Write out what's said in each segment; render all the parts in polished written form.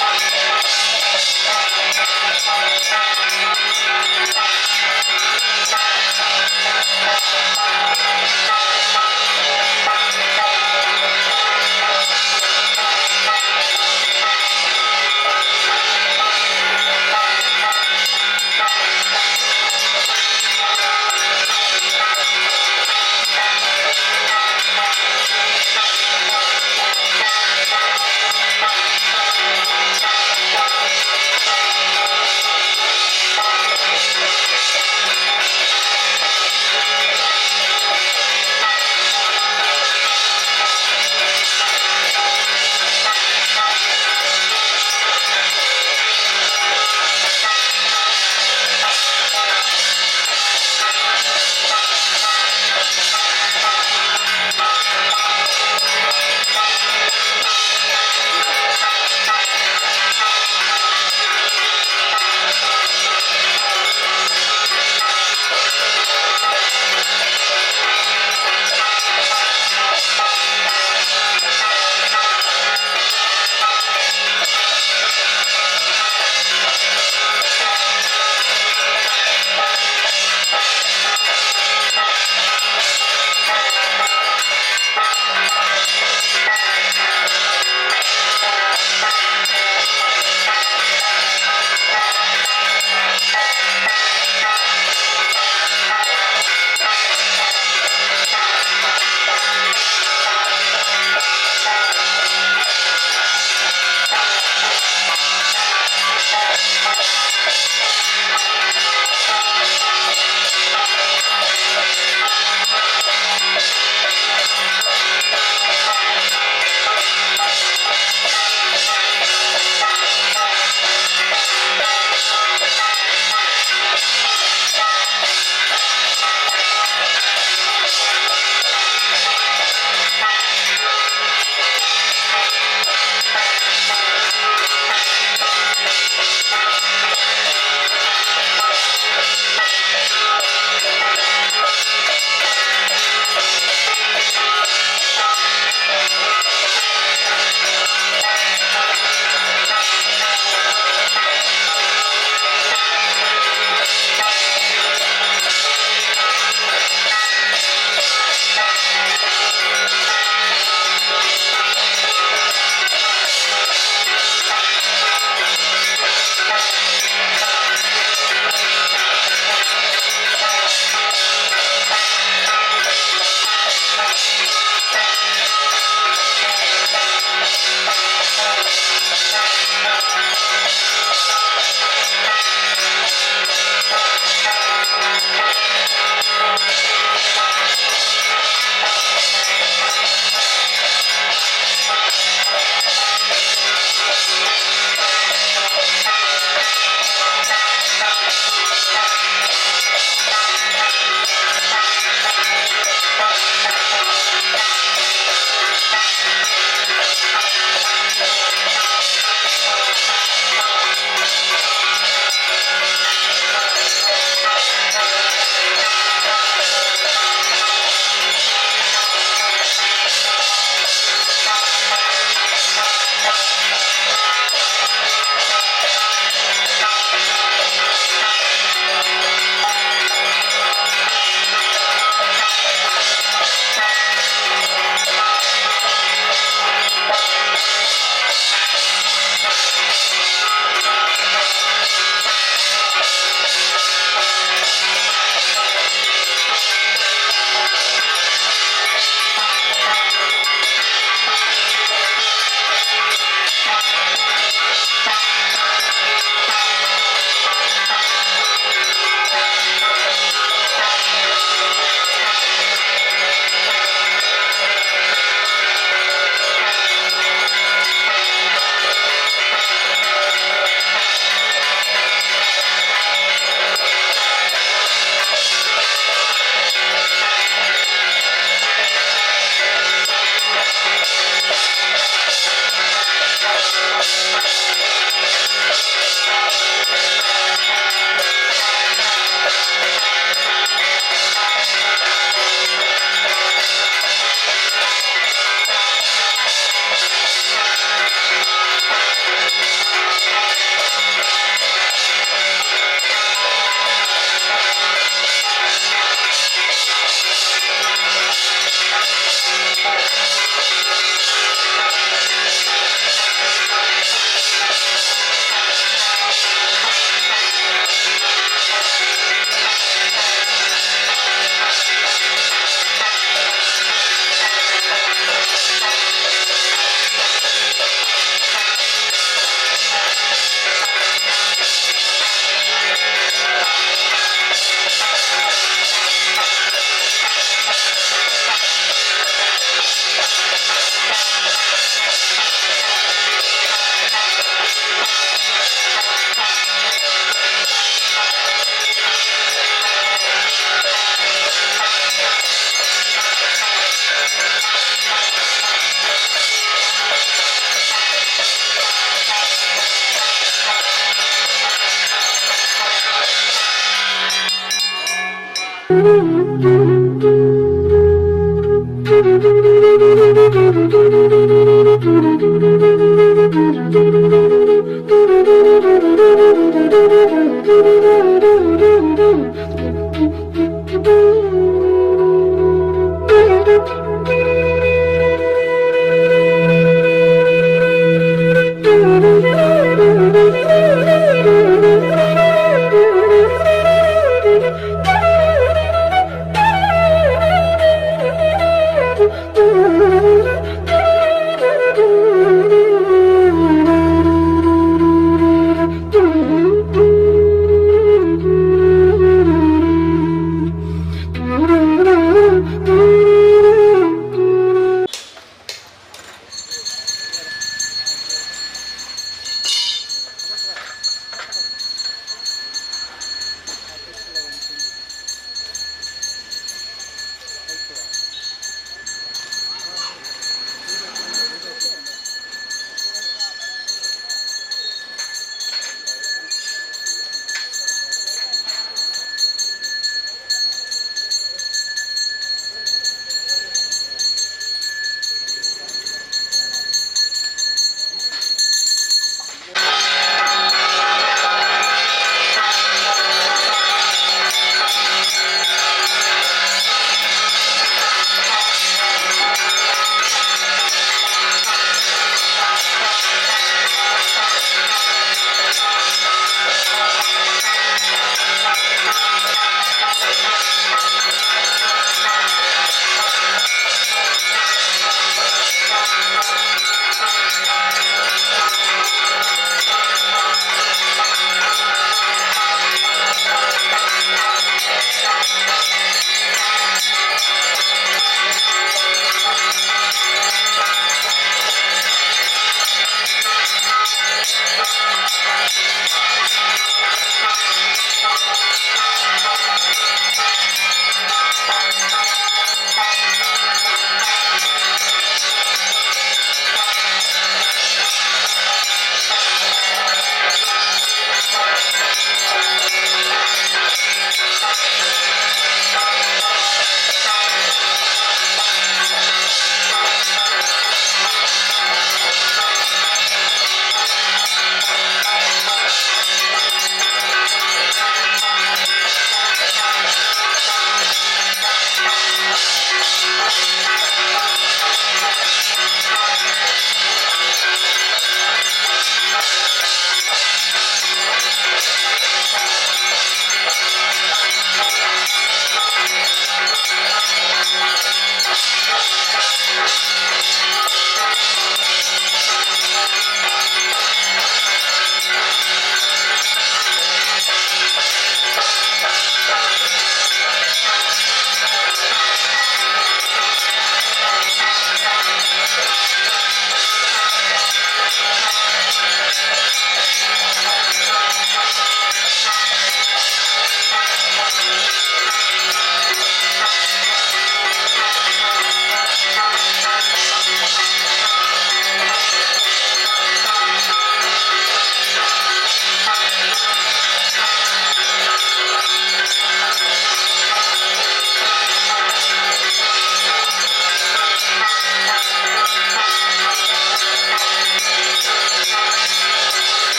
Bye.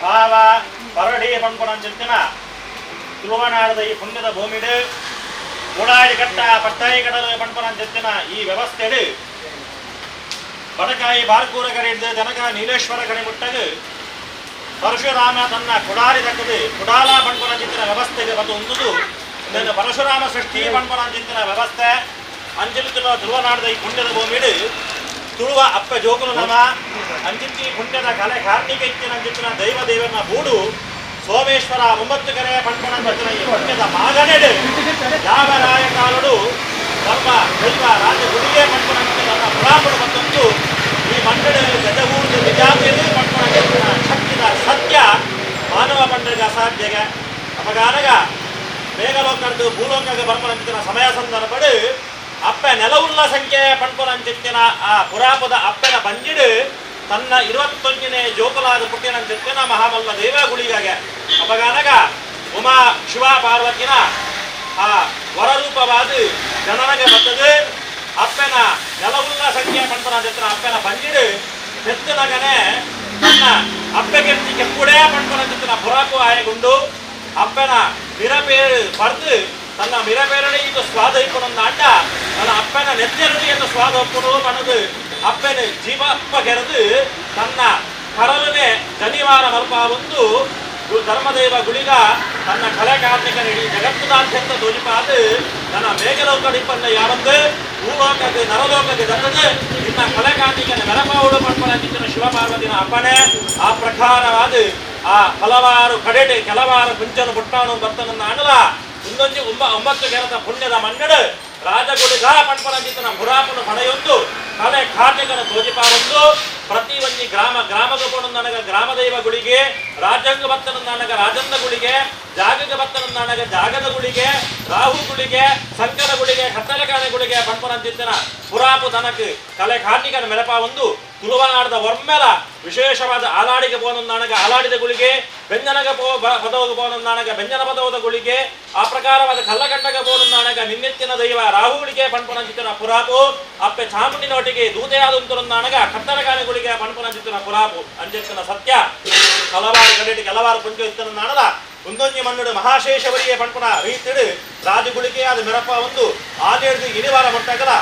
ಭಾವ ಪರಡಿ ಪಂಪನಂಚಿತ್ತಿನ ತುಳುವನಾಡದ ಈ ಪುಣ್ಯದ ಭೂಮಿಡು ಓಡಾಡಿ ಕಟ್ಟ ಪಟ್ಟಾಯಿ ಕಡಲು ಪಂಪನಂಚಿತ್ತಿನ ಈ ವ್ಯವಸ್ಥೆಡು ಬಡಕಾಯಿ ಬಾರ್ಕೂರ ಕಡೆಯಿದ್ದು ಜನಕ ನೀಲೇಶ್ವರ ಕಡೆ ಮುಟ್ಟಗು ಪರಶುರಾಮ ತನ್ನ ಕುಡಾರಿ ದಕ್ಕದು ಕುಡಾಲ ಪಂಪನಂಚಿತ್ತಿನ ವ್ಯವಸ್ಥೆಗೆ ಬಂದು ಉಂದುದು ಪರಶುರಾಮ ಸೃಷ್ಟಿ ಪಂಪನಂಚಿತ್ತಿನ ವ್ಯವಸ್ಥೆ ಅಂಚಿನ ತುಳುವನಾಡದ ಈ ಪುಣ್ಯದ ಭೂಮಿಡು ತುಳುವ ಅಪ್ಪ ಜೋಕುಲು ನಮ ಅಂಚಿತ್ತಿ ಪುಣ್ಯದ ಕಲೆ ಕಾರ್ಣಿಕ ಇತ್ತಿನ ಅಂಚಿತ್ತಿನ ದೈವ ದೇವನ ಬೂಡು ಸೋಮೇಶ್ವರ ಒಂಬತ್ತು ಕರೆ ಪಂಪನ ಈ ಪುಣ್ಯದ ಮಾಗನೆಡು ಯಾವ ರಾಯ ಕಾಲಡು ಧರ್ಮ ದೈವ ರಾಜ ಗುಡಿಗೆ ಪಂಪನ ಪುರಾಪುಡು ಮತ್ತೊಂದು ಈ ಮಂಡಳಿ ಗಜವೂರ್ದ ನಿಜಾತಿಯಲ್ಲಿ ಪಂಪನ ಶಕ್ತಿದ ಸತ್ಯ ಮಾನವ ಮಂಡಳಿಗೆ ಅಸಾಧ್ಯಗೆ ಅಪಗಾನಗ ಮೇಘಲೋಕದ್ದು ಭೂಲೋಕಕ್ಕೆ ಬರ್ಪನಂಚಿನ ಸಮಯ ಸಂದರ್ಭಡು ಅಪ್ಪೆ ನೆಲವುಳ್ಳ ಸಂಖ್ಯೆ ಪಣ್ಪುನಂಚಿತ್ತಿನ ಆ ಪುರಾಪದ ಅಪ್ಪೆನ ಬಂಜಿಡು ತನ್ನ 21ನೇ ಜೋಕುಲಾದ ಪುಟ್ಟಿನಂಚಿತ್ತಿನ ಮಹಾಮಲ್ಲ ದೇವ ಗುಳಿಗಾಗೆ ಅಪಗಾನಗ ಉಮಾ ಶಿವ ಪಾರ್ವತಿನ ಆ ವರರೂಪವಾದ ಜನನಗೆ ಬರ್ತದೆ ಅಪ್ಪೆನ ನೆಲವುಳ್ಳ ಸಂಖ್ಯೆ ಪಣ್ಪುನಂಚಿತ್ತಿನ ಅಪ್ಪೆನ ಬಂಜಿಡು பெத்துனகனே ತನ್ನ ಅಪ್ಪೆಗೆರ್ತಿ ಕೆಪ್ಪುಡೇ ಪಣ್ಪುನಂಚಿತ್ತಿನ ಪುರಾಪು ಆಯಗುಂಡು ಅಪ್ಪೆನ ಮಿರಪೇರು ಪರ್ದು ತನ್ನ ಮಿರಪೇರಡೆ ಇದು ಸ್ವಾದ ಇಪ್ಪನೊಂದು ಆಟ ನನ್ನ ಅಪ್ಪನ ನೆತ್ತೆರಡು ಎಂದು ಸ್ವಾದ ಒಪ್ಪುಡು ಪಣದು ಅಪ್ಪನ ಜೀವಪ್ಪ ಕೆರೆದು ತನ್ನ ಕರಲನೆ ಜನಿವಾರ ಮಲ್ಪ ಒಂದು ಧರ್ಮದೇವ ಗುಳಿಗ ತನ್ನ ಕಲೆ ಕಾರ್ಮಿಕ ಇಡೀ ಜಗತ್ತುದಾದ್ಯಂತ ತೋಜಿಪಾದು ನನ್ನ ಮೇಘಲೋಕ ಡಿಪ್ಪನ್ನ ಯಾವಂದು ಭೂಲೋಕಕ್ಕೆ ನರಲೋಕಕ್ಕೆ ದತ್ತದು ನಿನ್ನ ಕಲೆ ಕಾರ್ಮಿಕನ ಮೆರಪಾವುಡು ಪಡ್ಪನ ಶಿವಪಾರ್ವತಿನ ಅಪ್ಪಣೆ. ಆ ಪ್ರಕಾರವಾದ ಆ ಹಲವಾರು ಕಡೆಟೆ ಕೆಲವಾರು ಕುಂಚನು ಪುಟ್ಟಾನು ಬರ್ತನನ್ನ ಅಣಲ ಒಂದೊಂಜಿ ಒಂಬತ್ತು ಕೆರೆತ ಪುಣ್ಯದ ಮನ್ನಡು ರಾಜಗುಡಿಗ ಪಣ್ಪನಂಚಿತನ ಪುರಾಪನು ಪಡೆಯೊಂದು ಕಲೆ ಕಾರ್ಣಿಕನ ತೋಜಿಪಾವೊಂದು ಪ್ರತಿ ಒಂಜಿ ಗ್ರಾಮ ಗ್ರಾಮದ ಪೋಣಂದನಗ ಗ್ರಾಮದೈವ ಗುಳಿಗೆ, ರಾಜಂಗ ಬತ್ತನಂದನಗ ರಾಜಂದ ಗುಳಿಗೆ, ಜಾಗಗ ಬತ್ತನಂದನಗ ಜಾಗದ ಗುಳಿಗೆ, ರಾಹು ಗುಳಿಗೆ, ಸಂಕರ ಗುಳಿಗೆ, ಕತ್ತಲಕಾನೆ ಗುಳಿಗೆ ಪಣ್ಪನಂಚಿತ್ತನ ಪುರಾಪು ತನಕ್ ಕಲೆ ಕಾರ್ಣಿಕನ ಮೆರಪ ಒಂದು ತುಳುವನಾಡದ ಒಮ್ಮೆಲ ವಿಶೇಷವಾದ ಆಲಾಡಿಗೆ ಪೋನಂದಾನಗ ಆಲಾಡಿದ ಗುಳಿಗೆ, ಬೆಂಜನಗ ಪದವಗ ಪೋನಂದಾನಗ ಬೆಂಜನ ಪದವದ ಗುಳಿಗೆ, ಆ ಪ್ರಕಾರವಾದ ಕಲ್ಲಗಂಡಗ ಪೋನಂದಾನಗ ನಿನ್ನೆತ್ತಿನ ದೈವ ರಾಹುಗಳಿಗೆ ಪಣ್ಪನಂಚಿತ್ತನ ಪುರಾಪು, ಅಪ್ಪೆ ಚಾಮುಂಡಿನ ಒಟ್ಟಿಗೆ ದೂತೆಯಾದಂತರಂದಾನಗ ಕತ್ತಲಕಾನೆ ಗುಳಿಗೆ ಪಣ್ಪನಂಚಿತ್ತನ ಪುರಾಪು ಅಂಜೆತ್ತಿನ ಸತ್ಯ ಹಲವಾರು ಕಡೆಟಿ ಕೆಲವಾರು ಪುಂಜ ಇತ್ತನ ಒಂದೊಂಜಿ ಮಣ್ಣುಡು ಮಹಾಶೇಷವರಿಗೆ ಪಣ್ಪುನ ರೀತಿಡು ರಾಜಗುಳಿಗೆ ಅದು ಮೆರಪ ಒಂದು ಆನೇಡ್ದು ಇನಿವಾರ ಮೊಟ್ಟಗಲ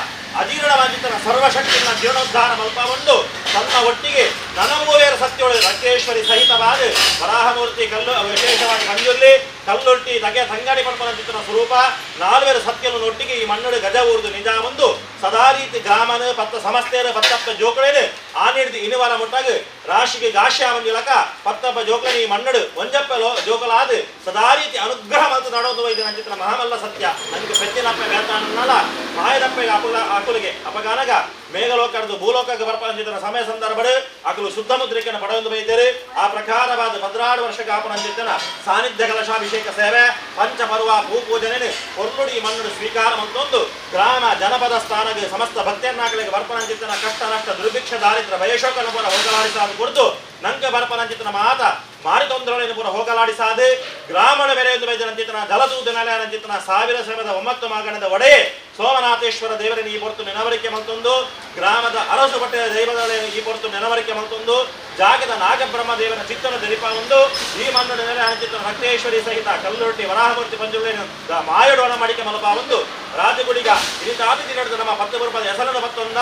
ಅಜೀರ್ಣವಾಗಿದ್ದನ ಸರ್ವಶಕ್ತಿನ ಜೀರ್ಣೋದ್ಧಾರ ಮಲ್ಪ ಒಂದು ತನ್ನ ಒಟ್ಟಿಗೆ ನನಮೂವೇರ ಸತ್ಯೋಳು ರಕ್ಕೇಶ್ವರಿ ಸಹಿತವಾದ ವರಾಹಮೂರ್ತಿ ಕಲ್ಲು ವಿಶೇಷವಾಗಿ ಕಂಜುರ್ಲಿ ಕಲ್ಲೊಟ್ಟಿ ತಗೆ ತಂಗಡಿ ಪಣ್ಪನಂಚಿತ್ತನ ಸ್ವರೂಪ ನಾಲ್ವೇರು ಸತ್ಯನು ಒಟ್ಟಿಗೆ ಈ ಮಣ್ಣುಡು ಗಜ ಊರ್ದು ನಿಜ ಒಂದು ಸದಾ ರೀತಿ ಗ್ರಾಮನು ಪತ್ತ ಸಮಸ್ತೆಯರು ಪತ್ತಪ್ಪ ಜೋಕಳೇನು ಆನೇಡ್ದು ಇನಿವಾರ ಮುಟ್ಟಾಗ ರಾಶಿಗೆ ಗಾಶ್ಯ ಮಂಜುಲಕ ಪತ್ತಪ್ಪ ಜೋಕಳನಿ ಈ ಮಣ್ಣಡು ಒಂಜಪ್ಪ ಜೋಕಲಾದ ಸದಾ ರೀತಿ ಅನುಗ್ರಹ ಮತ್ತು ನಡೋದು ವೈದ್ಯ ನಂಚಿತನ ಮಹಾಮಲ್ಲ ಸತ್ಯ ನನಗೆ ಪೆತ್ತಿನಪ್ಪ ಬೇತಾನಲ್ಲ ಮಾಯದಪ್ಪ ಅಕುಲ ಅಕುಲಿಗೆ ಅಪಗಾನಗ ಮೇಘಲೋಕರ್ದು ಭೂಲೋಕಕ್ಕೆ ಬರ್ಪನಂಚಿತನ ಸಮಯ ಸಂದರ್ಭಡು ಅಕಲು ಶುದ್ಧ ಮುದ್ರಿಕೆನ ಪಡೆಯೊಂದು ಬೈತೇರು. ಆ ಪ್ರಕಾರವಾದ 16 ವರ್ಷ ಕಾಪನಂಚಿತನ ಸಾನ್ನಿಧ್ಯ ಕಲಶಾಭಿಷೇಕ ಸೇವೆ ಪಂಚಪರ್ವ ಭೂ ಪೂಜನೆ ಹೊರ್ನುಡಿ ಮಣ್ಣು ಸ್ವೀಕಾರ ಮತ್ತೊಂದು ಗ್ರಾಮ ಜನಪದ ಸ್ಥಾನಕ್ಕೆ ಸಮಸ್ತ ಭಕ್ತಿಯನ್ನಾಗಲಿಗೆ ಬರ್ಪನಂಚಿತನ ಕಷ್ಟ ನಷ್ಟ ದುರ್ಭಿಕ್ಷ ದಾರಿದ್ರ ಭಯಶೋಕನ ಪುರ ಹೋಗಲಾಡಿಸಾದ ಕುರಿತು ನಂಗೆ ಬರ್ಪನಂಚಿತನ ಮಾತ ಮಾರಿ ತೊಂದರೆಗಳನ್ನು ಪುರ ಹೋಗಲಾಡಿಸಾದೆ ಗ್ರಾಮಣ ಬೆರೆಯೊಂದು ಬೈದನಂಚಿತನ ಜಲದೂತ ನೆಲೆಯನಂಚಿತನ 1009 ಮಾಗಣದ ಒಡೆಯೇ ಸೋಮನಾಥೇಶ್ವರ ದೇವರನ್ನು ಈ ಪೊರ್ತು ನೆನವರಿಕೆ ಮಲ್ತೊಂದು ಗ್ರಾಮದ ಅರಸು ಪಟ್ಟೆಯ ದೈವದ ಈ ಪೊರ್ತು ನೆನವರಿಕೆ ಮಲ್ತೊಂದು ಜಾಗದ ನಾಗಬ್ರಹ್ಮ ದೇವನ ಚಿತ್ತನ ದರಿಪ ಒಂದು ಈ ಮಣ್ಣು ನೆಲೆ ಹಂಚಿತನ ರಕ್ತೇಶ್ವರಿ ಸಹಿತ ಕಲ್ಲುರೊಟ್ಟಿ ವರಾಹಮೂರ್ತಿ ಪಂಜುರ್ಲೇನು ಮಾಯಡೋಣ ಮಡಿಕೆ ಮಲಪ ಒಂದು ರಾಜಗುಡಿಗ ಇನಿತಾತಿ ದಿನದ ನಮ್ಮ ಪತ್ತು ಬರುಪದ ಹೆಸರನ್ನು ಪತ್ತೊಂದ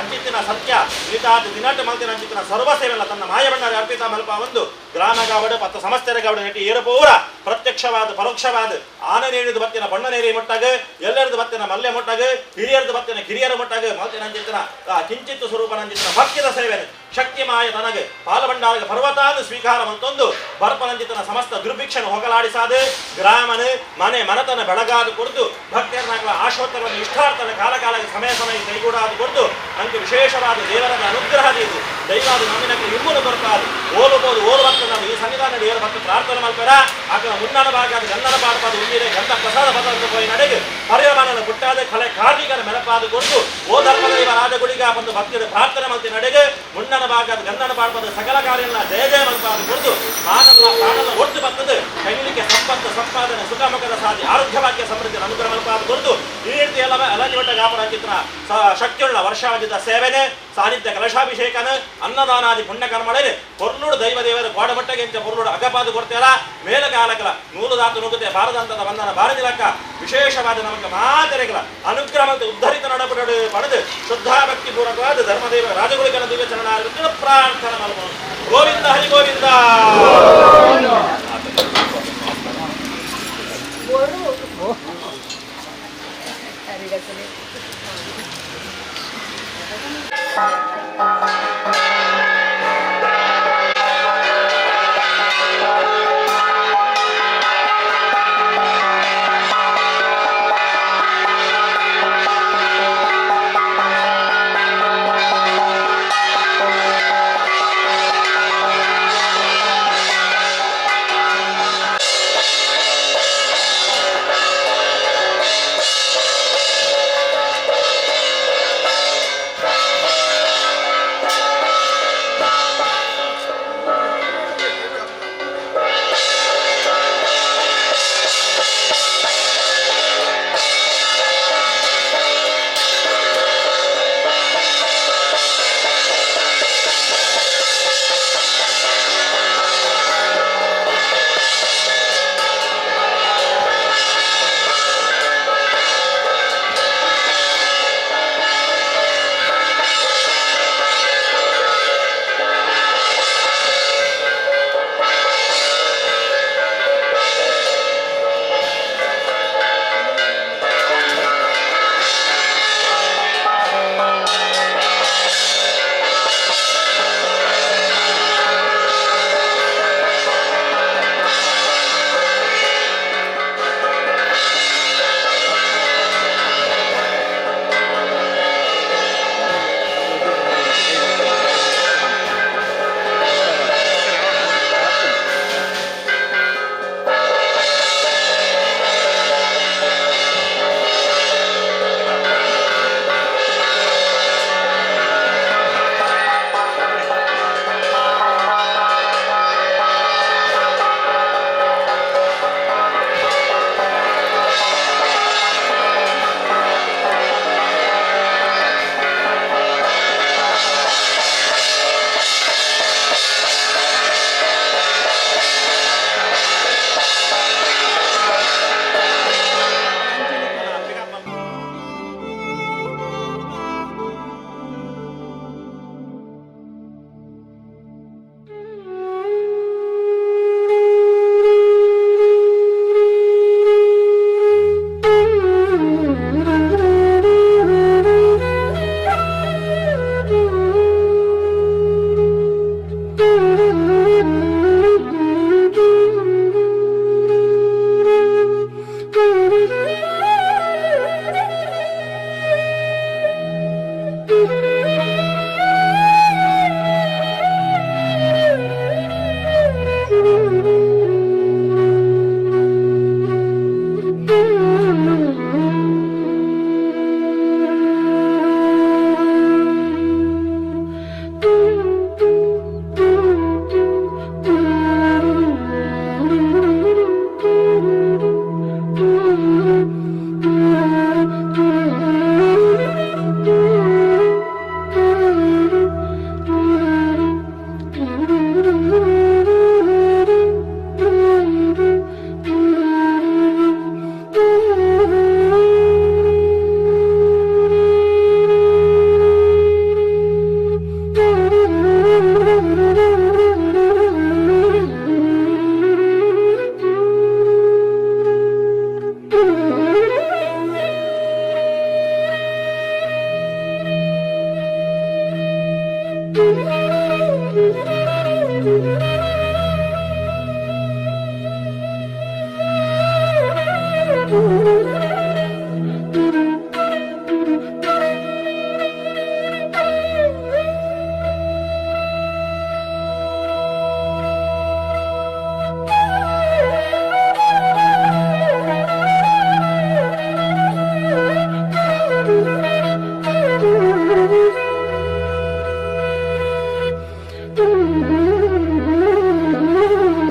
ಅಂಚಿತ್ತಿನ ಸತ್ಯ ಇನಿತಾತಿ ದಿನಟ್ಟು ಮಲ್ತಿನ ಅಂಚಿತ್ತಿನ ಸರ್ವ ಸೇವೆಲ್ಲ ತನ್ನ ಮಾಯಬಣ್ಣರ ಅರ್ಪಿತ ಮಲ್ಪ ಒಂದು ಗ್ರಾಮಗಾವಡು ಪತ್ತ ಸಮಸ್ತೆರಗಾವಡು ನೆಟ್ಟಿ ಏರಪೂರ ಪ್ರತ್ಯಕ್ಷವಾದ ಪರೋಕ್ಷವಾದ ಆನ ನೇರಿದ ಬತ್ತಿನ ಬಣ್ಣ ನೇರಿ ಮುಟ್ಟಾಗ ಎಲ್ಲರದು ಬತ್ತಿನ ಮಲ್ಲೆ ಮುಟ್ಟಾಗ ಹಿರಿಯರದು ಬತ್ತಿನ ಕಿರಿಯರ ಮುಟ್ಟಾಗ ಮಲ್ತಿನ ಅಂಚಿತ್ತಿನ ಕಿಂಚಿತ್ತು ಸ್ವರೂಪನ ಅಂಚಿತ್ತಿನ ಭಕ್ತಿದ ಸೇವೆ ಶಕ್ತಿಮಾಯ ತನಗೆ ಪಾಲಭಂಡಾರಗ ಪರ್ವತಾನು ಸ್ವೀಕಾರ ಮಂತೊಂದು ಬರ್ಪನಂಚಿತನ ಸಮಸ್ತ ದುರ್ಭಿಕ್ಷನ ಹೋಗಲಾಡಿಸಾದ ಗ್ರಾಮನ ಮನೆ ಮನತನ ಬೆಳಗಾದ ಕೊಡ್ದು ಭಕ್ತರನಾಗಲ ಆಶೋತ್ತರವನ್ನು ಇಷ್ಟಾರ್ಥನ ಕಾಲ ಕಾಲಕ್ಕೆ ಸಮಯ ಸಮಯ ಕೈಗೂಡಾದ ಕೊಡ್ದು ನನಗೆ ವಿಶೇಷವಾದ ದೇವರದ ಅನುಗ್ರಹ ಇದು ದೈವಾದ ನಮ್ಮಿನಕ್ಕೆ ಇಮ್ಮನು ಬರ್ತಾದು ಓಲುಬೋದು ಓಲು ಭಕ್ತ ನಾವು ಈ ಸನ್ನಿಧಾನ ಏಳು ಭಕ್ತ ಪ್ರಾರ್ಥನೆ ಮಲ್ಪೆರ ಆಕನ ಮುನ್ನಡ ಭಾಗ ಗಂಧನ ಪಾಡಪಾದ ಉಂದಿರೆ ಗಂಧ ಪ್ರಸಾದ ಪದಾರ್ಥ ಪೋಯಿ ನಡೆಗೆ ಪರ್ಯಮಾನನ ಪುಟ್ಟಾದ ಕಲೆ ಕಾರ್ಮಿಕನ ಮೆರಪಾದ ಕೊಡ್ದು ಓ ಧರ್ಮದೈವ ರಾಜಗುಳಿಗ ಬಂದು ಭಕ್ತಿಯ ಪ್ರಾರ್ಥನೆ ಮಲ್ತಿ ನಡೆಗೆ ಮುನ್ನನ ಭಾಗದ ಗಂಧನ ಪಾಡಪಾದ ಸಕಲ ಕಾರ್ಯನ ಜಯ ಜಯ ಮಲ್ಪಾದ ಕೊಡ್ದು ಮಾನಲ್ಲ ಪ್ರಾಣದ ಒಟ್ಟು ಬರ್ತದೆ ಕೈಲಿಕ್ಕೆ ಸಂಪತ್ತು ಸಂಪಾದನೆ ಸುಖಮುಖದ ಸಾಧಿ ಆರೋಗ್ಯ ಭಾಗ್ಯ ಸಮೃದ್ಧಿ ಅನುಗ್ರಹ ಮಲ್ಪಾದ ಕೊರತು ಈ ರೀತಿ ಎಲ್ಲ ಅಲಂಜಿ ಗಾಪನ ಚಿತ್ರ ಶಕ್ತಿಯುಳ್ಳ ವರ್ಷಾವಧಿತ ಸೇವೆನೆ ಸಾನ್ನಿಧ್ಯ ಕಲಶಾಭಿಷೇಕನ ಅನ್ನದಾನಾದಿ ಪುಣ್ಯಕರ್ಮಗಳೇ ಪೊರ್ಲುಡು ದೈವ ದೇವರ ಗೋಡಮಟ್ಟಗೆಂಚ ಪೊರ್ಲುಡು ಅಗಪಾದು ಕೊಡ್ತೇರ ಮೇಲಕಾಲಕಲ ನೂಲುದಾತು ನುಗ್ಗುತ್ತೆ ಭಾರದಂತದ ಬಂಧನ ಭಾರತಿಲಕ್ಕ ವಿಶೇಷವಾದ ನಮಗೆ ಮಾತೆರೆಗಳ ಅನುಗ್ರಹ ಉದ್ಧರಿತ ನಡಪಡು ಪಡೆದು ಶುದ್ಧ ಭಕ್ತಿ ಪೂರ್ವಕವಾದ ಧರ್ಮದೇವ ರಾಜಗುಳಿಗನ ದಿವ್ಯ ಚರಣ ಪ್ರಾರ್ಥನೆ ಮಾಡಬಹುದು. ಗೋವಿಂದ ಹರಿ ಗೋವಿಂದ. Mm-hmm.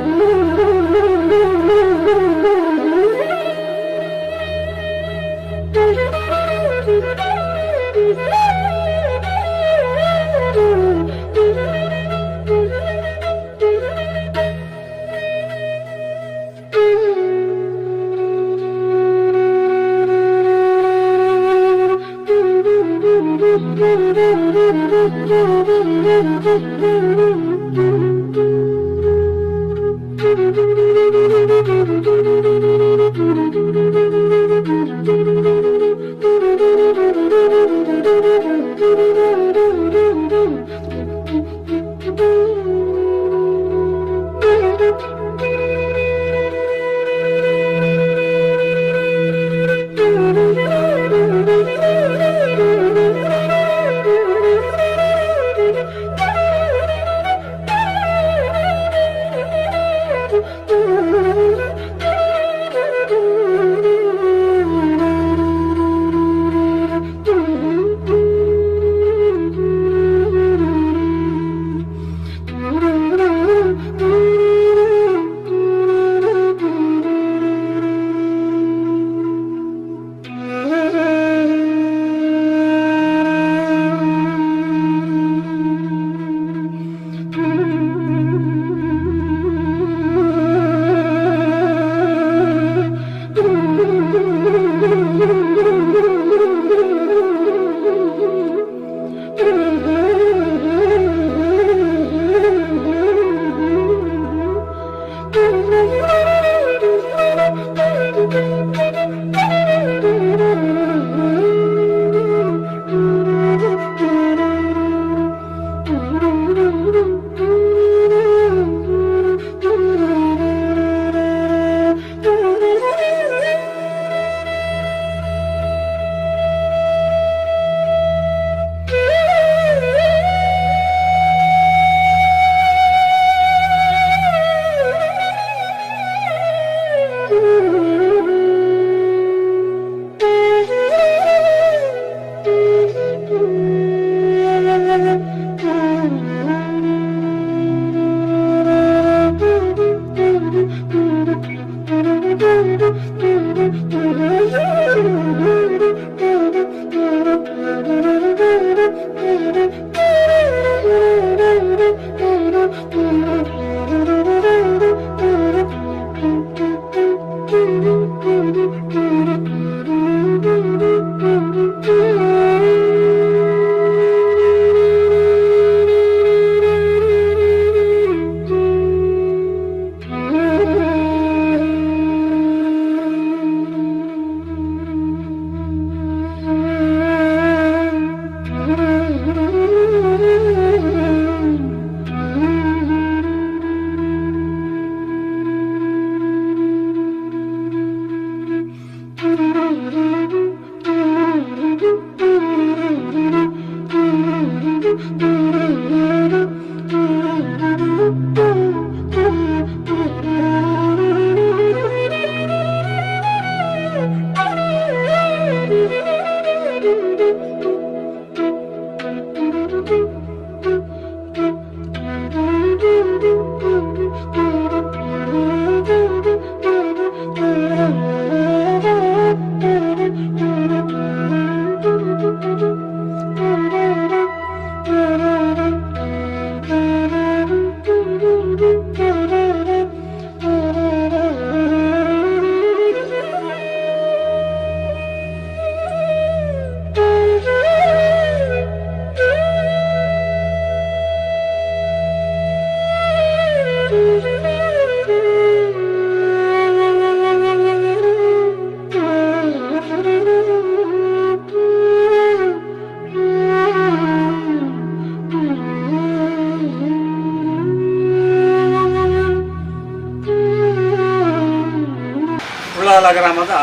ಗ್ರಾಮದ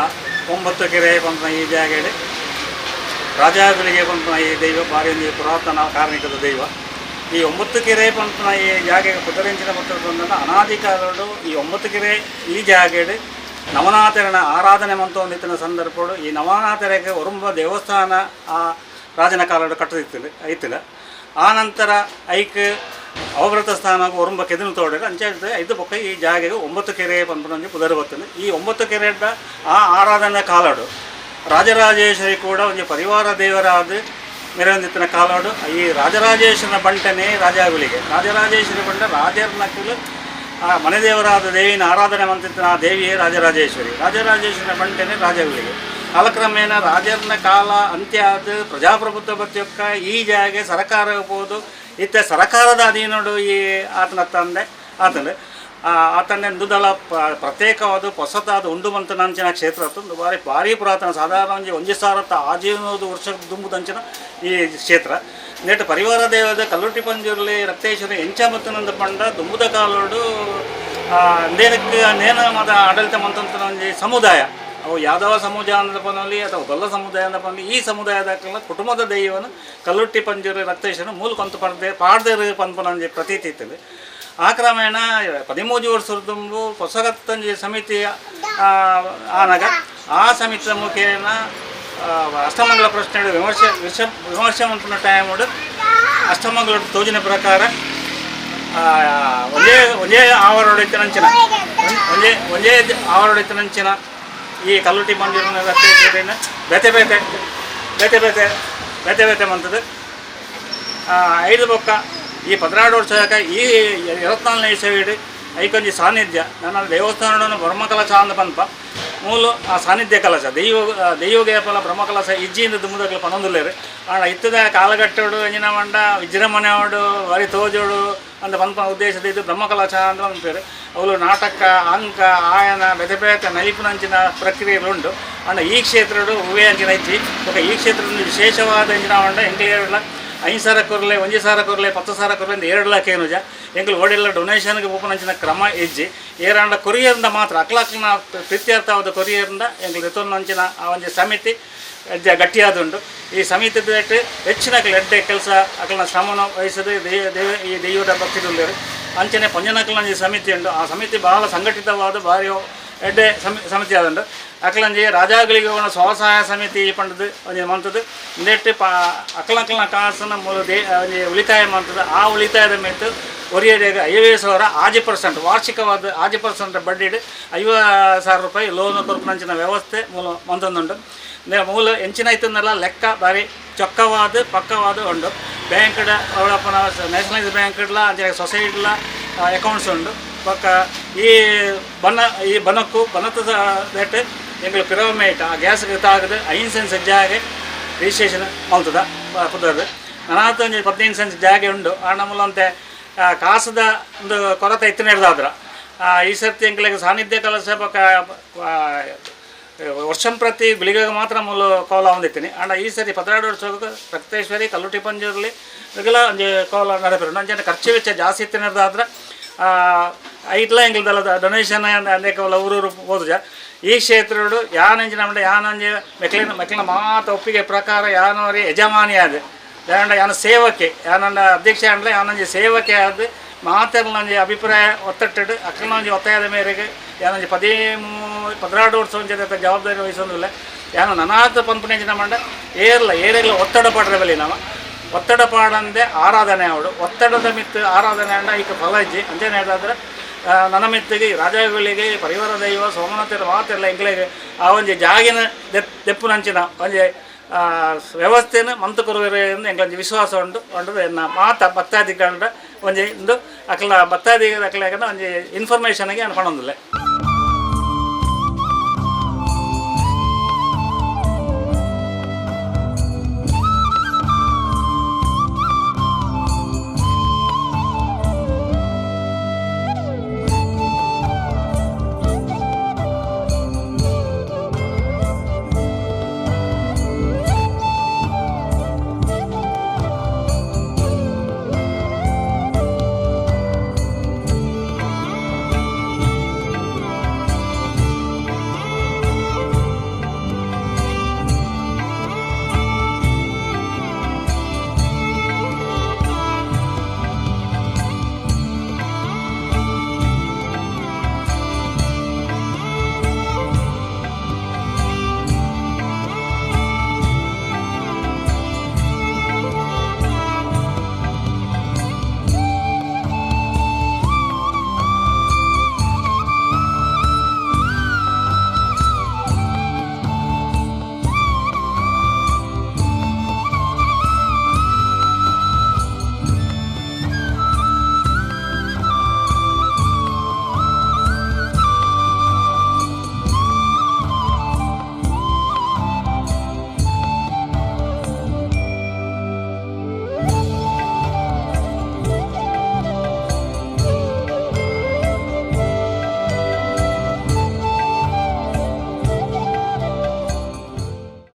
ಒಂಬತ್ತು ಕೆರೆ ಪನ್ಪುನ ಈ ಜಾಗೆಡ್ ರಾಜಾಗುಳಿಗೆ ಪನ್ಪುನ ಈ ದೈವ ಬಾರಿ ಒಂಜಿ ಪುರಾತನ ಕಾರ್ಣಿಕದ ದೈವ. ಈ ಒಂಬತ್ತು ಕೆರೆ ಪನ್ಪುನ ಈ ಜಾಗೆಗೆ ಪುದರೆಂಚಿನ ಪಂಡ ಅನಾದಿ ಕಾಲಡು ಈ ಒಂಬತ್ತು ಕೆರೆ ಈ ಜಾಗೆಡ್ ನವನಾಥರನ ಆರಾಧನೆ ಮಂತೊಂದಿತ್ತಿನ ಸಂದರ್ಭಡು ಈ ನವನಾಥರಿಗೆ ಒರುಂಬ ದೇವಸ್ಥಾನ ಆ ರಾಜನ ಕಾಲಡು ಕಟ್ಟದಿತ್ತಿಲ್ಲ ಐತಿಲ್ಲ. ಆ ನಂತರ ಐಕ್ ಅವಭೃತ ಸ್ಥಾನ ಒರುಂಬ ಕೆದನು ತೋಡರು ಅಂಚ ಐದು ಬೊಕ್ಕ ಈ ಜಾಗೆಗೆ ಒಂಬತ್ತು ಕೆರೆ ಪನ್ಪುನಂಜಿ ಪುದರ್ ಬರ್ತದೆ. ಈ ಒಂಬತ್ತು ಕೆರೆದ ಆ ಆರಾಧನೆ ಕಾಲಡು ರಾಜರಾಜೇಶ್ವರಿ ಕೂಡ ಒಂಜಿ ಪರಿವಾರ ದೇವರಾದ ಮೆರವೊಂದಿತ್ತಿನ ಕಾಲಡು ಈ ರಾಜರಾಜೇಶ್ವರನ ಬಂಟನೆ ರಾಜಾಗುಳಿಗೆ ರಾಜರಾಜೇಶ್ವರಿ ಬಂಟ ರಾಜರ್ನಕುಲು ಆ ಮನೆ ದೇವರಾದ ದೇವಿನ ಆರಾಧನೆ ಮಂತಿತ್ತಿನ ಆ ದೇವಿಯೇ ರಾಜರಾಜೇಶ್ವರಿ. ರಾಜರಾಜೇಶ್ವರನ ಬಂಟನೆ ರಾಜಗುಳಿಗೆ. ಕಾಲಕ್ರಮೇಣ ರಾಜರ್ನ ಕಾಲ ಅಂತ್ಯ ಆದ ಪ್ರಜಾಪ್ರಭುತ್ವ ಬತ್ತಿಯೊಕ್ಕ ಈ ಜಾಗೆ ಸರಕಾರ ಹೋದು ಇತ್ತೆ ಸರಕಾರದ ಅಧೀನಡು ಈ ಆತನ ತಂದೆ ಆತನ ಆತನ ದುದಲ ಪ್ರತ್ಯೇಕವಾದ ಹೊಸತಾದ ಉಂಡು ಮಂತನಂಚಿನ ಕ್ಷೇತ್ರ ಒಂದು ಭಾರಿ ಭಾರಿ ಪುರಾತನ, ಸಾಧಾರಣ ಒಂಜಿ ಒಂಜಿ ಸಾವಿರ ಆಜೀನೂರು ವರ್ಷ ದುಂಬುದಂಚಿನ ಈ ಕ್ಷೇತ್ರ. ನೆಟ್ ಪರಿವಾರ ದೇವದ ಕಲ್ಲುಟ್ಟಿ ಪಂಜುರ್ಲಿ ರಕ್ತೇಶ್ವರಿ ಎಂಚ ಮತ್ತನಂದ ಪಂಡ ದುಂಬುದ ಕಾಲೋಡು ನೇನಕ್ಕೆ ನೇನ ಮತ ಆಡಳಿತ ಮಂತಂತನ ಒಂಜಿ ಸಮುದಾಯ, ಅವು ಯಾದವ ಸಮುದಾಯ ಅಂದ ಪನಲ್ಲಿ ಅಥವಾ ಗೊಲ್ಲ ಸಮುದಾಯ ಅಂದ ಪನಲ್ಲಿ ಈ ಸಮುದಾಯದ ಕುಟುಂಬದ ದೈವನ ಕಲ್ಲುಟ್ಟಿ ಪಂಜುರ್ಲಿ ರಕ್ತೇಶ್ವರನ ಮೂಲ ಕೊಂತ ಪಡ್ದೆ ಪಾಡ್ದೇರು ಪನ್ಪನೊಂಜಿ ಪ್ರತೀತಿ ಇತ್ತದು. ಆ ಕ್ರಮೇಣ 13 ವರ್ಷದ ದುಂಬು ಹೊಸಗತ್ತಂಜಿ ಸಮಿತಿ ಆನಗ ಆ ಸಮಿತಿಯ ಮುಖೇನ ಅಷ್ಟಮಂಗಲ ಪ್ರಶ್ನೆ ವಿಮರ್ಶೆ ವಿಮರ್ಶೆ ಮಂಪುನ ಟೈಮ್ ಅಷ್ಟಮಂಗಲ ತೋಜಿನ ಪ್ರಕಾರ ಒಂದೇ ಒಂದೇ ಆವರೊಡಿತನಂಚಿನ ಒಂದೇ ಒಂದೇ ಆವರೊಡಿತನಂಚಿನ ಈ ಕಲ್ಲುಟ್ಟಿ ಮಂದಿರನ ರಕ್ತೇಶ್ವರಿನ ಬೇತೆ ಬೇತೆ ಬೇತೆ ಬೇತೆ ಬೇತೆ ಬೇತೆ ಮಂತದ್ದು. ಐದು ಬೊಕ್ಕ ಈ 12 ವರ್ಷ ಈ 24ನೇ ಇಸವಿಡ್ ಐಕೊಂಜಿ ಸಾನ್ನಿಧ್ಯ ನನ್ನ ದೇವಸ್ಥಾನವನ್ನು ಬ್ರಹ್ಮಕಲಶ ಅಂದ ಪನ್ಪ ಮೂಲು ಆ ಸಾನ್ನಿಧ್ಯ ಕಲಶ ದೈವ ದೈವಗೇಪಲ ಬ್ರಹ್ಮಕಲಶ ಇಜ್ಜಿಯಿಂದ ದುಂಬುದಕ್ಲು ಪನೊಂದುಲ್ಲೇರು. ಆಂಡ ಇತ್ತದ ಕಾಲಗಟ್ಟೋಡು ಅಂಜಿನ ಮಂಡ ವಿಜೃಂಭಣೆ ಅವಡು ವರಿ ತೋಜೋಡು ಅಂದ ಪನ್ಪ ಉದ್ದೇಶದ ಇದು ಬ್ರಹ್ಮಕಲಶ ಅಂತ ಪನ್ಪೇರು. ಅವಳು ನಾಟಕ ಅಂಕ ಆಯನ ಬೇತೆ ಬೇತೆ ನೈಪುನಂಚಿನ ಪ್ರಕ್ರಿಯೆಗಳು ಉಂಡು. ಆಂಡ ಈ ಕ್ಷೇತ್ರಡು ಹೂವೇ ಅಂಚಿನ ಇಜ್ಜಿ. ಬೊಕ ಈ ಕ್ಷೇತ್ರದ ವಿಶೇಷವಾದ ಅಂಚಿನ ಮಂಡ ಎಂಕ್ಲೇರ್ಲ 5 ಸಾವಿರ ಕೊರ್ಲೆ 1 ಸಾವಿರ ಕೊರ್ಲೆ 10 ಸಾವಿರ ಕೊರ್ಲೆ ಅಂದ್ 2 ಲಕ್ಷ ಏನುಜ ಎಂಕ್ಲು ಓಡೆಲ್ಲ ಡೊನೇಷನ್ಗೆ ಪೋಪುನಂಚಿನ ಕ್ರಮ ಇಜ್ಜಿ. ಏರಾಂಡ ಕೊರಿಯರ್ದ ಮಾತ್ರ ಅಕ್ಲಾಕ್ನ ಪ್ರೀತ್ಯರ್ಥವಾದ ಕೊರಿಯರ್ದ ಎಂಕ್ಲು ದೆತೊನ್ನಂಚಿನ ಆ ಒಂಜಿ ಸಮಿತಿ ಗಟ್ಟಿಯಾದುಂಡು. ಈ ಸಮಿತಿ ಹೆಚ್ಚಿನ ಎಡ್ಡೆ ಕೆಲಸ ಅಕ್ಲನ ಶ್ರಮನ ವಹಿಸದೆ ಈ ದೈವದ ಭಕ್ತಿದುಲ್ಲೆರ್. ಅಂಚನೆ ಪಂಜನಕ್ಲಂಜಿ ಸಮಿತಿ ಉಂಡು. ಆ ಸಮಿತಿ ಬಹಳ ಸಂಘಟಿತವಾದ ಭಾರಿ ಎಡ್ಡೆ ಸಮಿತಿ ಆದುಂಡು. ಅಕ್ಲಂಜಿ ರಾಜಾಗಳಿಗೆ ಸ್ವಸಹಾಯ ಸಮಿತಿ ಪಂಡದು ಒಂಜಿ ಮಂತದ್ದು ಇಂದೆಟ್ ಅಕ್ಲಕ್ಲನ ಕಾಸನ ಮೂಲ ಒಂಜಿ ಉಳಿತಾಯ ಮಂತದ್ದು. ಆ ಉಳಿತಾಯದ ಮೇತು ಒರಿಯಡೆಗೆ 50,000 6% ವಾರ್ಷಿಕವಾದ 6% ಬಡ್ಡಿಡ್ 50,000 ರೂಪಾಯಿ ಲೋನ್ ಕೊರ್ಪುನಂಚಿನ ವ್ಯವಸ್ಥೆ ಮೂಲ ಮಂತೊಂದುಂಡು. ಮೂಲ ಎಂಚಿನ ಐತಂದಲ್ಲ ಲೆಕ್ಕ ಬಾರಿ ಚೊಕ್ಕವಾದ ಪಕ್ಕವಾದ ಉಂಡು. ಬ್ಯಾಂಕ್ಡ್ ಅವಳಪ್ಪನ ನ್ಯಾಷನಲೈಸ್ ಬ್ಯಾಂಕ್ಡ್ಲ ಅಂಚನೆ ಸೊಸೈಟಿಲ ಅಕೌಂಟ್ಸ್ ಉಂಡು. ಬೊಕ್ಕ ಈ ಬನ ಈ ಬನಕ್ಕು ಬನತದ ರೇಟ್ ಎಂಕ್ಲು ಪಿರವಮೇಟ್ ಆ ಗ್ಯಾಸ್ ತಾಗದು 5 ಸೆನ್ಸ್ ಜಾಗೆ ರಿಜಿಸ್ಟ್ರೇಷನ್ ಮಲ್ತದ ಪುದರ್ ನನಾತ್ ಒಂಜಿ 15 ಸೆನ್ಸ್ ಜಾಗೆ ಉಂಡು. ಆ ನಮ್ಮಲಂತೆ ಕಾಸದ ಒಂದು ಕೊರತೆ ಇತ್ತು ಹಿಡ್ದಾದ್ರ ಈ ಸರ್ತಿ ಎಂಕ್ಲೆಗ್ ಸಾನ್ನಿಧ್ಯ ಕಲಶ ಬೊಕ್ಕ ವರ್ಷಂ ಪ್ರತಿ ಗುಳಿಗೆಗೆ ಮಾತ್ರ ಮೂಲು ಕೋಲ ಹೊಂದಿತ್ತೀನಿ. ಆಂಡ ಈ ಸರಿ 12 ವರ್ಷ ರಕ್ತೇಶ್ವರಿ ಕಲ್ಲುಟಿ ಪಂಜುರ್ಲಿ ಇಗೆಲ ಒಂಜಿ ಕೋಲ ನಡಪೆರು. ಅಂಚನೆ ಖರ್ಚು ವೆಚ್ಚ ಜಾಸ್ತಿ ಇತ್ತಿನದಾದ್ರೆ ಐಟ್ಲ ಎಂಕ್ಲದಲ್ಲ ಡೊನೇಷನ್ ಅಂದೇಕ ಊರೂರು ಪೋದುಜ. ಈ ಕ್ಷೇತ್ರಡು ಯಾನಂಜಿ ನಮ್ಮಡ ಯಾನಂಜಿ ಮೆಕ್ಲಿನ ಮೆಕ್ಲಿನ ಮಾತ ಒಪ್ಪಿಗೆ ಪ್ರಕಾರ ಯಾನವರಿ ಯಜಮಾನಿ ಆದ ಯಾನಂಡ ಯಾನ ಸೇವಕೆ ಯಾನಂಡ ಅಧ್ಯಕ್ಷ ಅಂಡ್ಲ ಯಾನಂಜಿ ಸೇವಕೆ ಆದ ಮಾತೆರ್ಲಂಜಿ ಅಭಿಪ್ರಾಯ ಒತ್ತಟ್ಟಿಡು ಅಕ್ಕನೊಂಜಿ ಒತ್ತಾಯದ ಮೇರೆಗೆ ಯಾನಂಜಿ 12 ವರ್ಷ ಒಂಜಿ ಜವಾಬ್ದಾರಿ ವಹಿಸೊಂದಿಲ್ಲ. ಯಾನ ನನಾತ ಪನ್ಪುನೆಂಚಿನ ಮಂಡ ಏರ್ಲ ಏರೆಗ್ಲ ಒತ್ತಡ ಪಡ್ರೆ ಬಲಿ ನಮ ಒತ್ತಡ ಪಾಡಂದೆ ಆರಾಧನೆ ಅವಳು ಒತ್ತಡದ ಮಿತ್ತು ಆರಾಧನೆ ಅಂಡ ಈಕ ಫಲ ಇಜ್ಜಿ. ಅಂಚನೆ ಹೇಳಿದ್ರೆ ನನ್ನ ಮಿತ್ತಿಗೆ ರಾಜಗಳಿಗೆ ಪರಿವಾರ ದೈವ ಸೋಮನಾಥರ ಮಾತೆಲ್ಲ ಎಂಕ್ಲೆಗ್ ಆ ಒಂಜಿ ಜಾಗಿನ ದೆಪ್ಪುನಂಚಿನ ಒಂಜಿ ವ್ಯವಸ್ಥೆನ ಮಂತ್ ಕೊರುವೆರೆ ಎಂಕ್ಲೊಂಜಿ ವಿಶ್ವಾಸ ಉಂಡು. ಉಂಡು ಎನ್ನ ಮಾತ ಭಕ್ತಾದಿಗಳ ಒಂಜಿ ಇಂದು ಅಕ್ಲ ಭಕ್ತಾದಿಗಳ ಅಕ್ಲೆಗನ ಒಂಜಿ ಇನ್ಫಾರ್ಮೇಷನ್ಗೆ ಅನ್ಕೊಂಡೊಂದಿಲ್ಲ.